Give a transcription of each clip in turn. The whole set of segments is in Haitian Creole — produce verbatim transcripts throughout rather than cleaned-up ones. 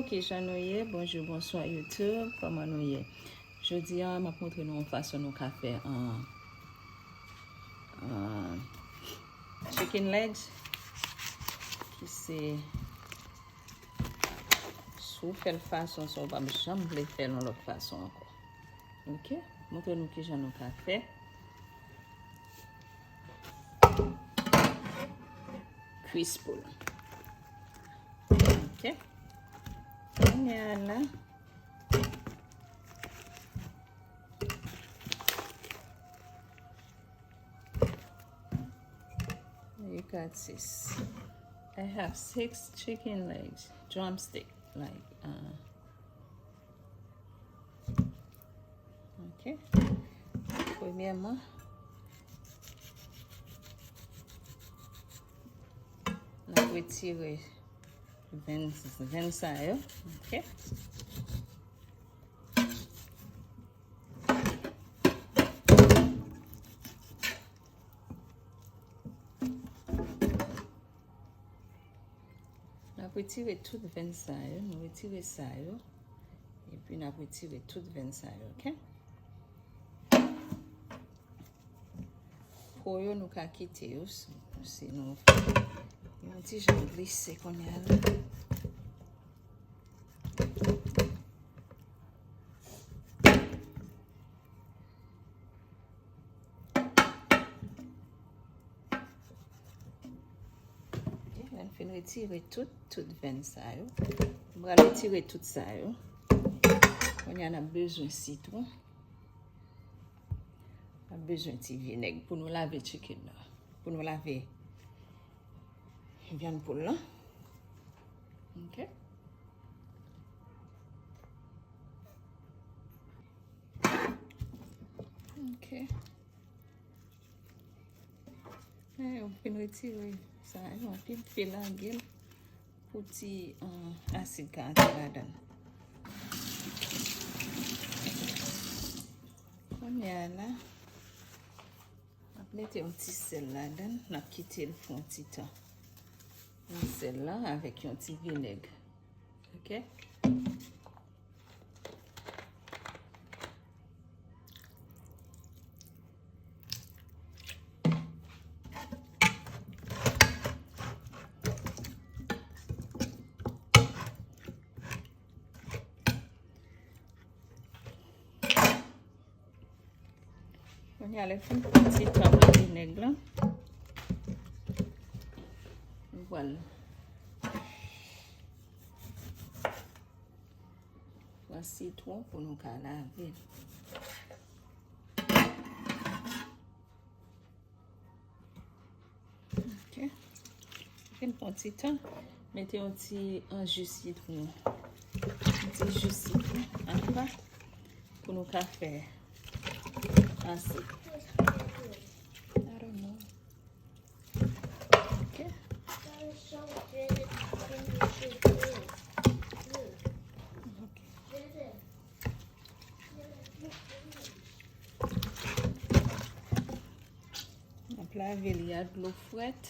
Kijan nou ye? Bonjou, bonswa YouTube, kòman nou ye? Jodi a, m ap montre nou yon fason nou ka fè, uh, uh, chicken legs, ki se, si w fè l fason sa, w p ap janm vle fè l yon lòt fason ankò. Ok? Montre nou kijan nou ka fè kwis poul. Ok? Kounye a la, you got six. I have six chicken legs, drumstick, like, uh, ok. Premyèman, n ap retire venn, venn sa yo. Ok. N ap retire tout venn sa yo, nou retire sa yo, epi n ap retire tout venn sa yo, ok? Po yo, nou ka kite yo, si, si nou yon ti jan glise kounye a la. Ok, lè n fin retire tout, tout venn sa yo. M pral retire tout sa yo. Kounye a n ap bezwen sitwon. N ap bezwen ti vinèg pou nou lave chicken nan. Pou nou lave vyann poul lan. Ok. Ok. E, ou fin retire sa yo, anpil pe lage l pou ti, um, asid ka antre ladan l. Kounye a la, n ap mete yon ti sèl ladan l, n ap kite l pou yon ti tan. Yon sèl la avèk yon ti vinèg. Ok? Kounye a, lè fin pran ti tan pou vinèg lan, nou pral pran sitwon pou nou ka lave l. Ok. Fin pran ti tan. Mete yon ti, an, ji sitwon. Yon ti ji sitwon apa pou nou ka fè ase. I don't know. Ok. Ok. N ap lave li ak dlo frèt.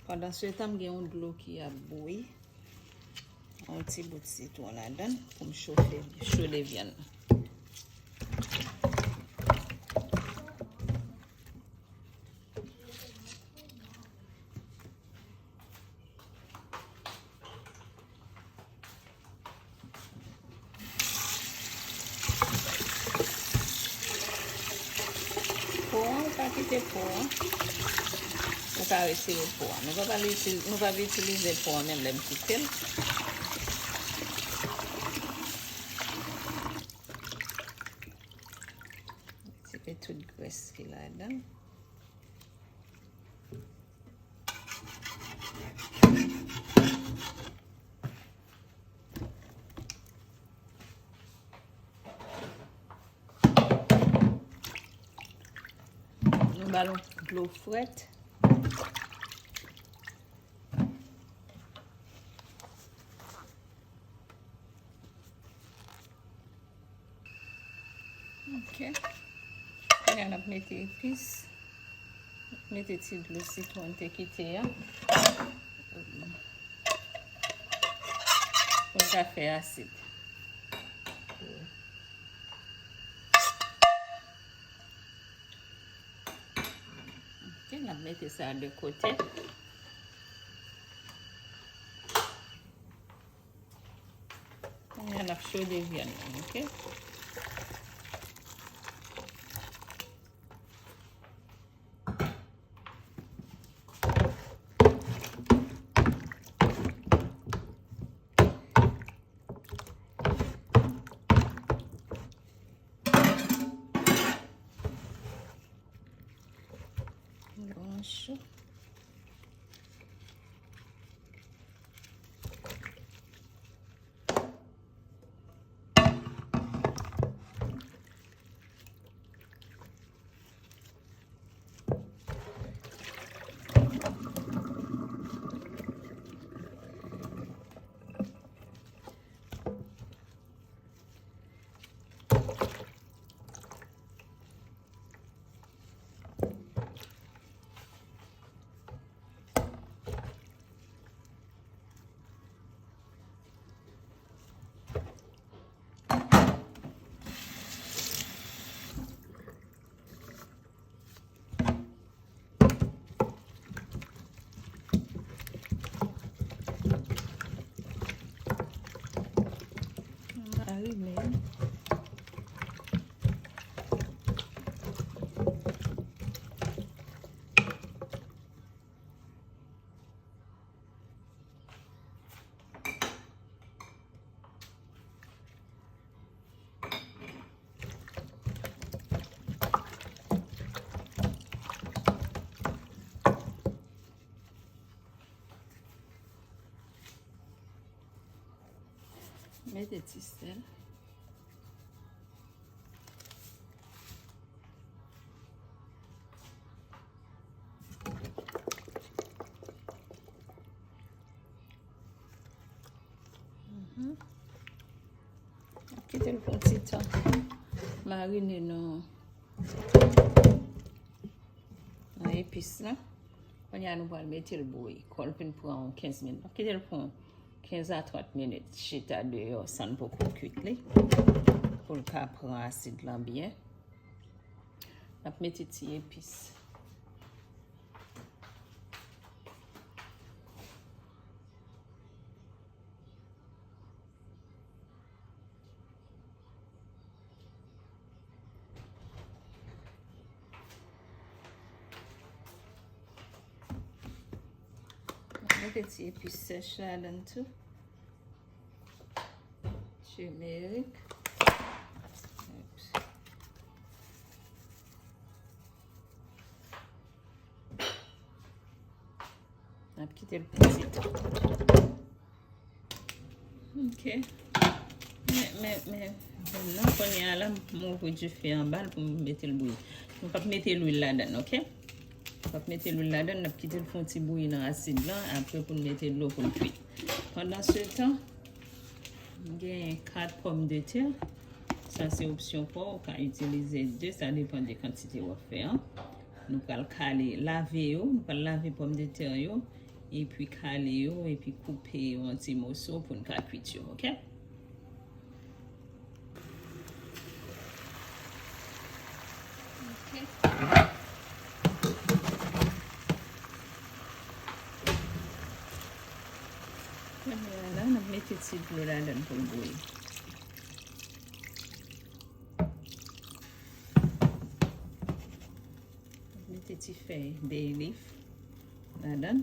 Pandan se tan, m gen yon dlo ki ap bouyi. Yon ti bout sitwon ladan l pou m chofe, chode vyann nan. Po an, ou ka kite po an. Ou ka retire po an. Nou pa pral itilize, nou pa pral itilize po an menm lè m kite l. Retire tout grès ki ladan l. Nou ba l yon dlo frèt. Ok. Kounye a n ap mete epis. Mete ti dlo sitwon n te kite a. Pou n ka fè asid. Ok, n ap mete sa de kote. Kounye a, n ap chode vyann nan, ok? Bon, cho. Marine. Mete ti sèl. Mhm. Kite l pou yon ti tan. Marine nan, nan epis la. Kounye a nou pral mete l bouyi. Kò l fin pran yon kenz minit. N ap kite l pou yon kenz a trant minit. Chita deyò san n poko kwit li. Pou l ka pran asid lan byen. N ap mete ti epis. Mete ti epis sèch ladan tou. Turmeric. Oops. N ap kite l pou ti tan. Ok. Men, men, men, men non, kounye a la, m ouvri dife anba l pou m mete l bouyi. Nou p ap mete lwil ladan l, ok? Nou p ap mete lwil ladan l, n ap kite l fè yon ti bouyi nan asid lan, apre pou n mete dlo pou l kwit. Pandansetan, m genyen kat pòmdetè. Sa se opsyon pa w, ou ka itilize de, sa depann de kantite w ap fè an. Nou pral kale, lave yo, nou pral lave pòmdetè yo, epi kale yo, epi koupe yo an ti moso pou n ka kwit yo, ok? Ok. Kounye a la, n ap mete ti dlo ladan l pou l bouyi. Mete ti fèy bay leaf ladan.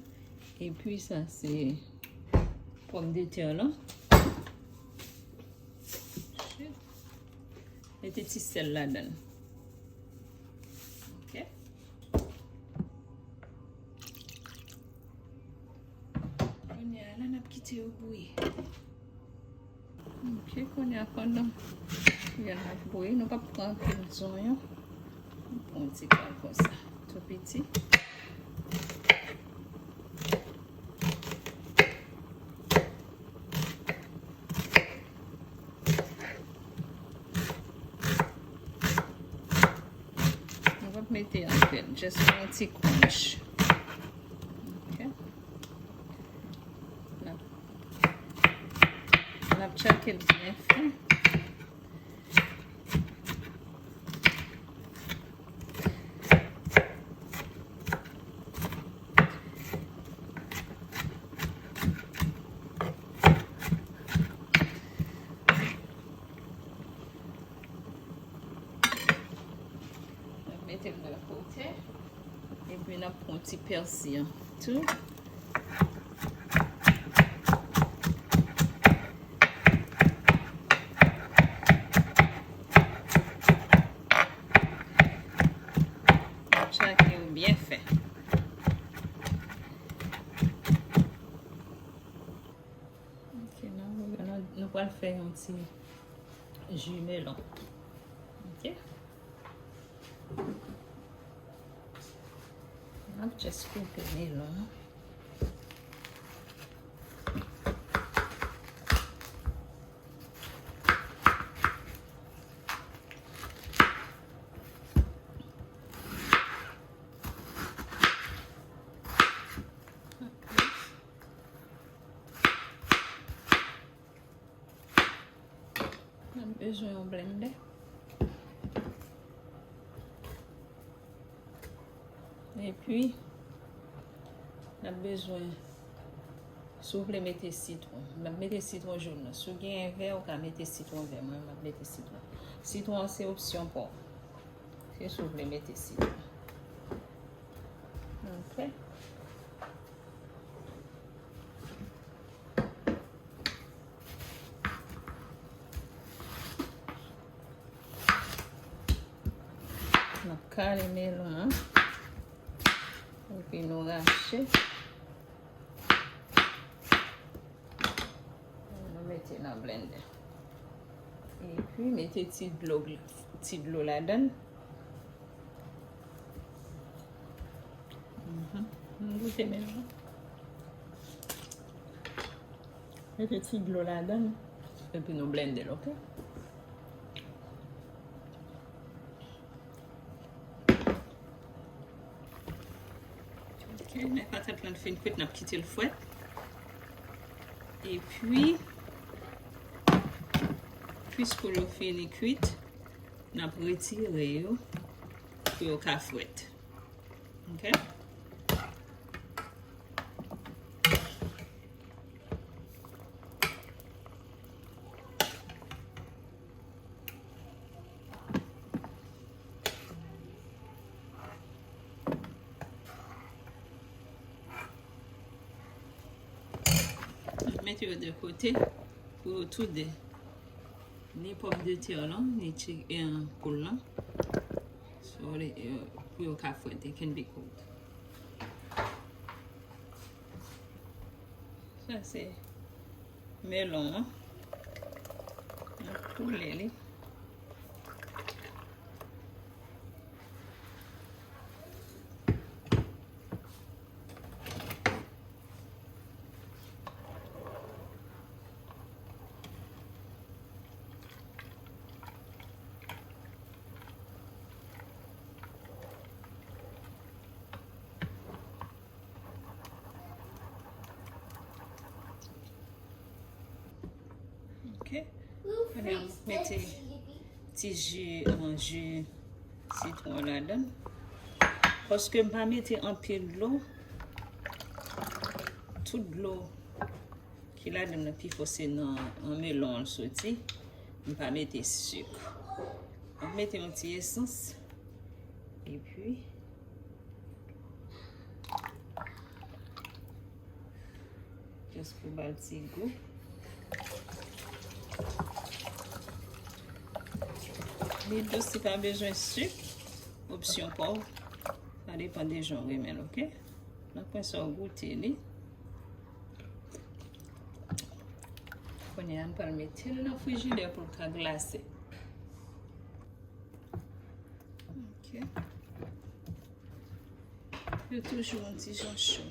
Epi sa se pòmdetè lan. Mete ti sèl ladan. Ok. Kounye a la, n ap kite yo bouyi. Ok, kounye a pandan vyann nan ap bouyi, nou p ap pran anpil zonyon. Nou pran yon ti kal konsa, tou piti. Nou p ap mete anpil, just yon ti kwach. Ok. Tchake l byen fen. Mete l de kote. Epi n ap pran ti pèsi an tou. N ap tchake yo byen fen. Ok, nou, nou, nou pral fè yon ti ji melon. Ok. N ap just koupe melon an. N ap bezwen yon blendè. Epi, n ap bezwen, si w vle mete sitwon, m ap mete sitwon jòn nan. Si w genyen vè, ou ka mete sitwon vè. Mwen, m ap mete sitwon. Sitwon an se opsyon pa w. Se si w vle mete sitwon. Ok. N ap kale melon an. Epi nou rache. Nou mete nan blendè. Epi mete ti dlo, ti dlo ladan l. Mhm. Nou goute menm jan. Mete ti dlo ladan l. Epi nou blende l, ok? Ok, lè patat lan fin kwit, n ap kite l fwèt. Epi, pwiske yo fini kwit, n ap retire yo pou yo ka fwèt. Ok? Mete yo de kote pou yo tou de. Ni pòmdetè lan, ni ti, eh, poul lan. So, eh, pou yo ka fwèt, they can be cold. Sa se melon an. N ap koule li. Ok. Kounye a, m mete ti ji, euh, ji sitwon ladan l. Paske m pa mete anpil dlo. Tout dlo ki ladan l pifò se nan, nan melon an l soti. M pa mete sik. M ap mete yon ti esans. Epi, just pou ba l ti gou. Li dous, li pa bezwen sik. Opsyon pa w. Sa depann de jan w renmen l, ok? Nan pwen sa w goute li. Kounye a, m pral mete l nan frijidè pou l ka glase. Ok. Yo toujou yon ti jan cho.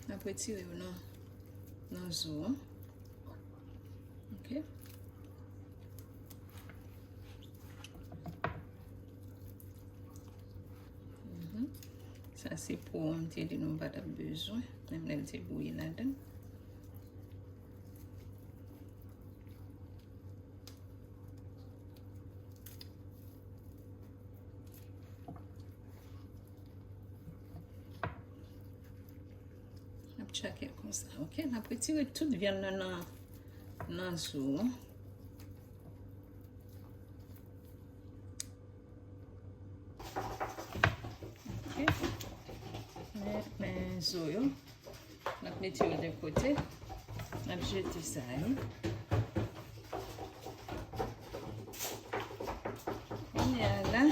N ap retire yo nan, nan zo an. Ok. Sa se po an, m te di nou pa t ap bezwen, menm lè m te bouyi ladan. N ap tchake l konsa, oke? N ap retire tout vyann nan, nan, nan zo an. Oke. Men, men zo yo. N ap mete yo de kote. N ap jete sa yo. Kounye a la,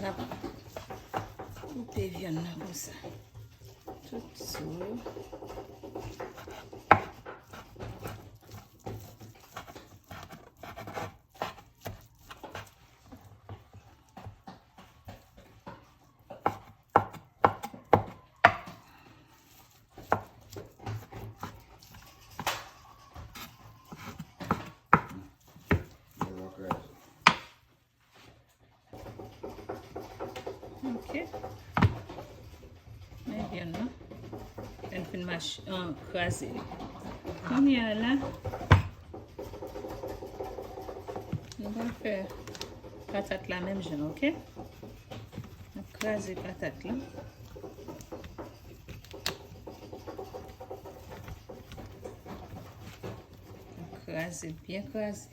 n ap koupe vyann nan konsa. Tout sou. Ok. Men vyann nan. Lè n fin mach, an, kraze li. Kounye a la, nou va fè patat la menm jan, ok? Nou kraze patat la. Nou kraze, byen kraze.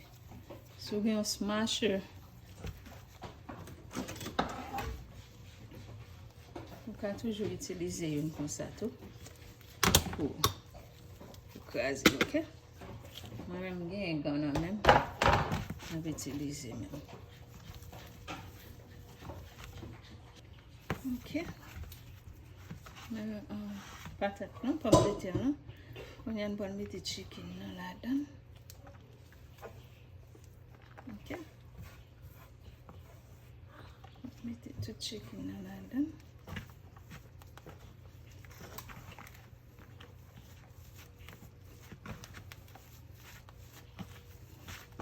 Si w gen yon smasher, ou ka toujou itilize youn konsa tou pou, pou kraze, ok? Mwen menm, m gen yon gran nan men m, m ap itilize menm. Ok. Men, ah, patat lan, pòmdetè lan. Kounye a, n pral mete chicken nan ladan. Ok. Mete tout chicken nan ladan.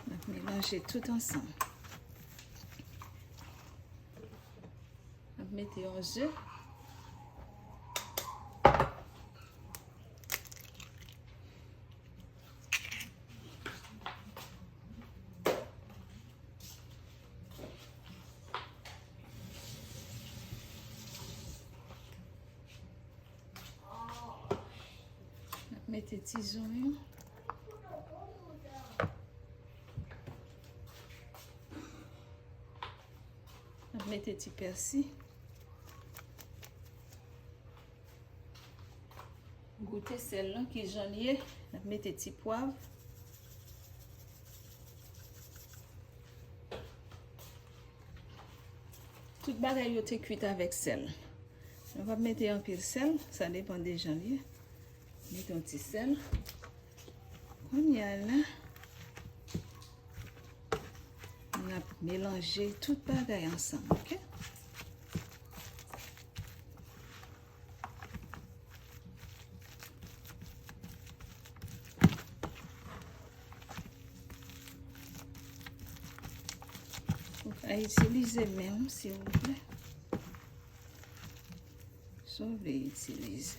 N ap melanje tout ansanm. N ap mete yon ze. Mete ti zonyon. Mete ti pèsi. Goute sèl lan, kijan l ye. N ap mete ti pwav. Tout bagay yo te kwit avèk sèl. Nou p ap mete anpil sèl, sa depann de jan l ye. Mete yon ti sèl. Kounye a la, n ap melanje tout bagay ansanm, ok? Ou ka itilize men w, silvouplè. Si w vle itilize.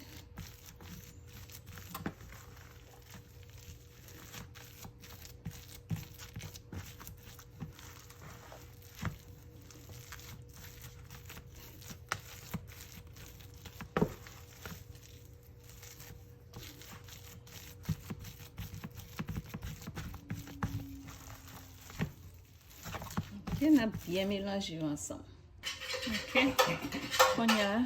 Ok, n ap byen melanje yo ansanm. Ok. Kounye a,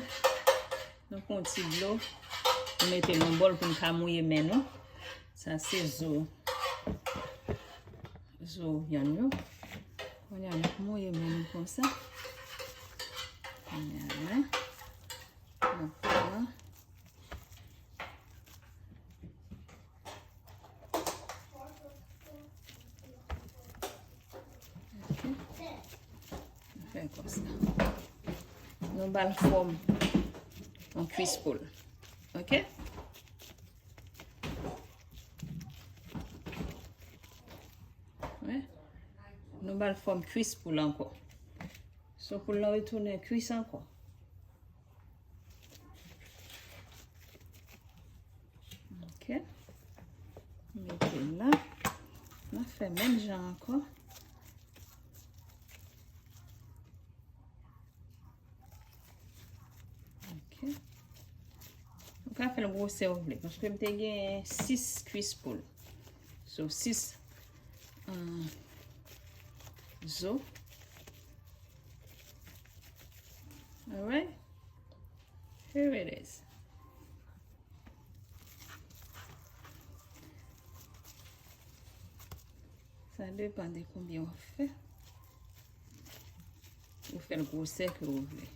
nou pran yon ti dlo, nou mete nan bòl pou n ka mouye men nou. Sa se zo, zo vyann yo. Kounye a, n ap mouye men nou konsa. Kounye a, n ap pran. Ok. Nou fè konsa. Nou ba l fòm yon kwis poul. Ok? Wi. Nou Pral fòm kwis poul ankò. So poul lan retounen kwis ankò. Ok. Mete l la. N ap fè menm jan ankò. Ok. Ou ka fè l gwosè ou vle, paske m te gen sis kwis poul. So, sis, uh, zo. Alright. Here it is. Sa depann de konbyen w ap fè. Ou fè l gwosè ke ou vle.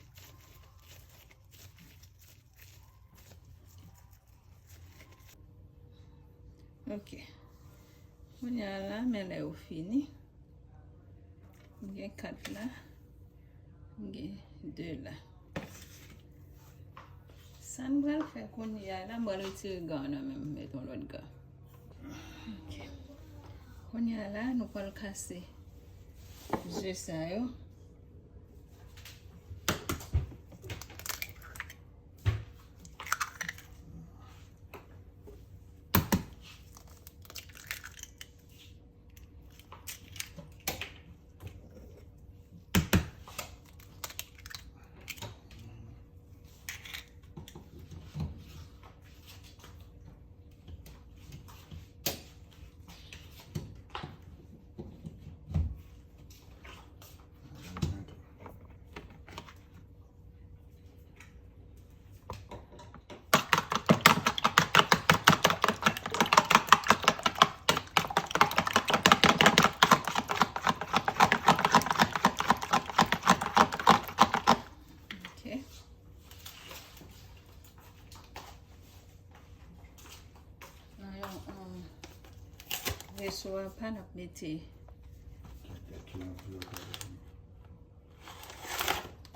Ok. Kounye a la, men lè yo fini. M gen kat la. M gen de la. Sa n pral fè kounye a la, m pral retire gan nan men m, met yon lòt gan. Ok. Kounye a la, nou pral kase ze sa yo. Ok. Nan yon, um, veso apa, n ap mete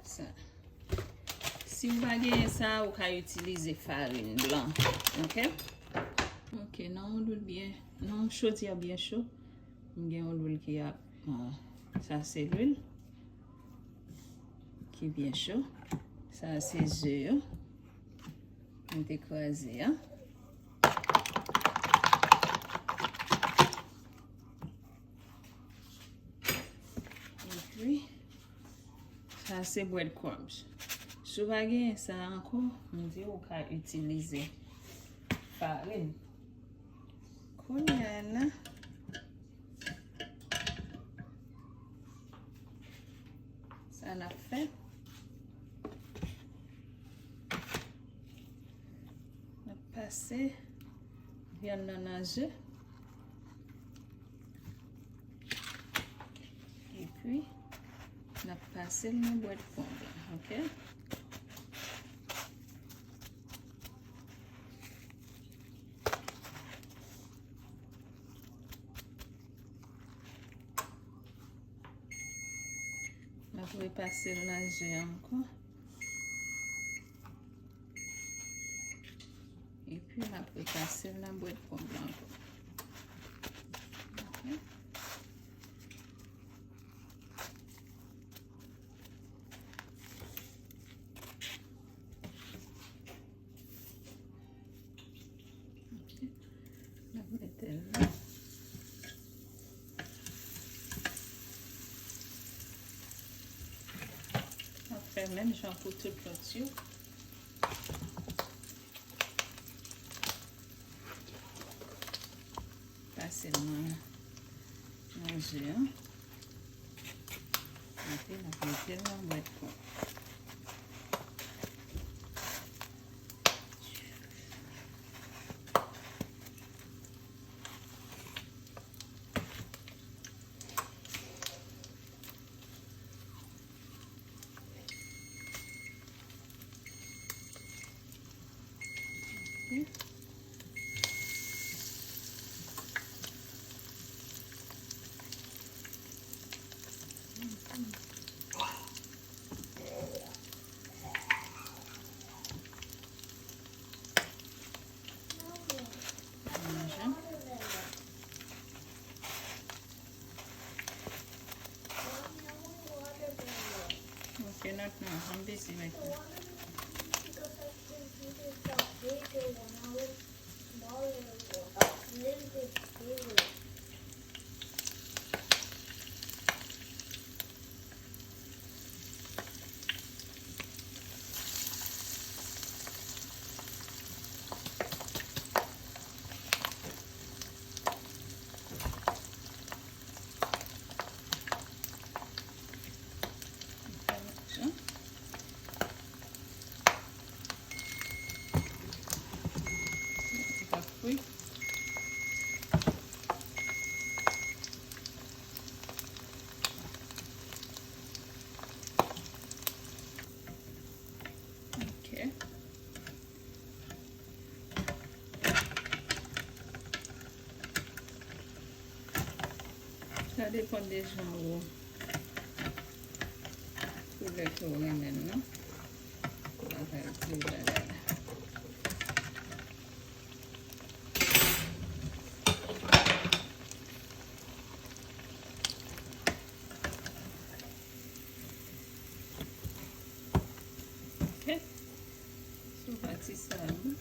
sa. Si w pa genyen sa, ou ka itilize farin blan. Ok? Ok, nan yon lwil byen, nan yon chodyè byen cho, m gen yon lwil ki ap, ah, sa se lwil ki byen cho. Sa se ze yo. Mwen te kraze a. Epi, sa se bread crumbs. Si w pa genyen sa ankò, m di w ka itilize farin. Kounye a la, sa n ap fè, n ap pase vyann nan nan ze. Epi, n ap pase l nan bwèt ponb la, ok? N ap repase l nan ze ankò. Epi, n ap repase l nan bwèt ponb la ankò. Ok. Ok. N ap mete l la. N ap fè menm jan pou tout lòt yo. Pase l nan, nan ze a. Epi n ap mete l nan bwèt ponb. Busy right now. Ok. Sa depann de jan ou, koulè ke w renmen l lan. Bagay, ti bagay la. Ok. Sou pati sa a, wi.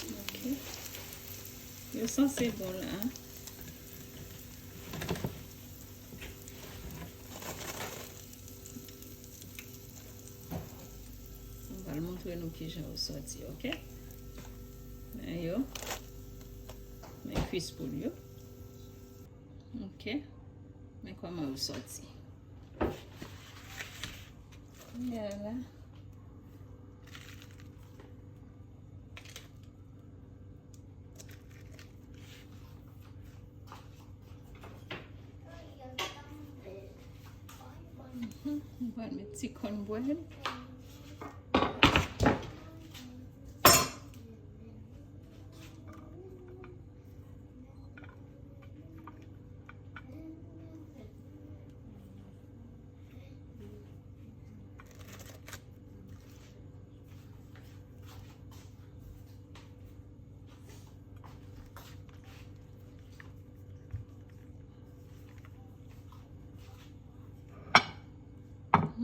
Ok. Yo sanse bon la. Mwen pral montre nou kijan yo sòti, ok? Men yo. Men kwis poul yo. Ok. Men kòman yo sòti. Kounye a la. Mhm. Mwen pral met ti kònbwèl.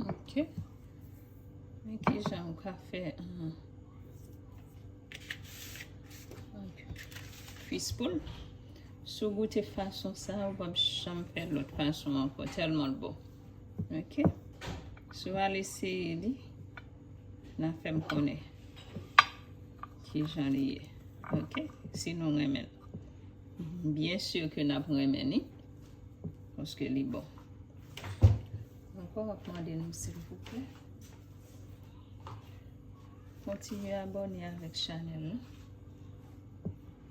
Ok. Men kijan ou ka fè, uh, kwis poul. Si w goute fason sa, ou p ap janm fè lòt fason ankò, tèlman l bon. Ok? Si w al eseye li, n a fè m konnen kijan li ye. Ok? Si nou renmen l. M byen si ke n ap renmen li, paske li bon. Ankò, m ap mande nou, silvouplè, kontinye abòne avèk chanèl la.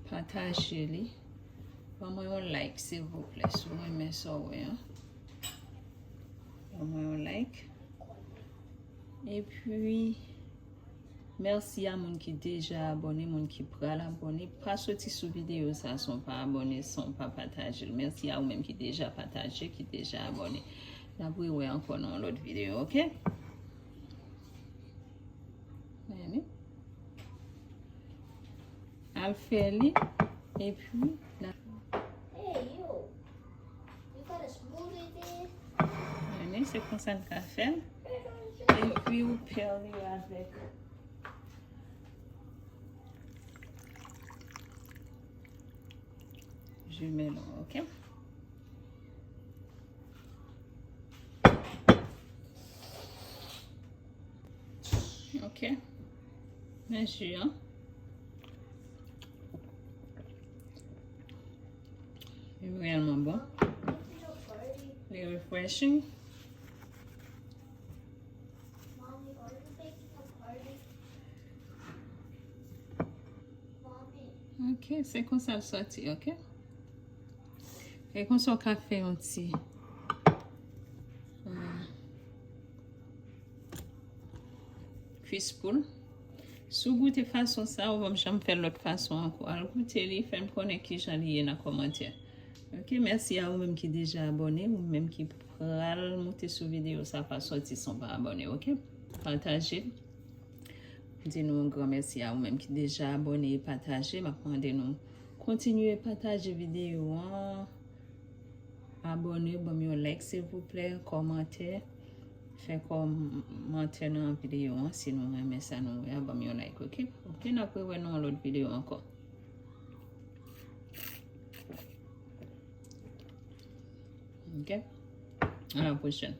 Pataje li. Ban mwen yon like, silvouplè, si w renmen sa w wè an. Ban mwen yon like. Epi, mèsi a moun ki deja abòne, moun ki pral abòne. Pa soti sou videyo sa san w pa abòne, san w pa pataje l. Mèsi a ou menm ki deja pataje, ki deja abòne. N ap rewè ankò nan yon lòt videyo, ok? Men, al fè li, epi n a... Hey, yo. You got a smoothie there? Men, se konsa n ka fè l. Epi ou pèl li avèk ji melon, ok? Ok. Men ji an. Yo Reyèlman bon. Li refreshing. Ok, se konsa l soti, ok? E konsa w ka fè yon ti, euh, kwis poul. Si w goute fason sa, ou pa janm fè lòt fason ankò. Al goute li, fè m konnen kijan li ye nan kòmantè. Ok, mèsi a ou menm ki deja abòne, ou menm ki pral moute sou videyo sa pa sòti san pa abòne, ok? Pataje. Di nou yon gran mèsi a ou menm ki deja abòne e pataje. M ap mande nou kontinye pataje videyo an. Abòne, ban m yon like silvouplè, kòmantè. Fè kòmantè nan videyo an si nou renmen sa nou wè a, ban m yon like, ok? Ok, n ap rewè nan yon lòt videyo ankò. Ok? À la prochaine.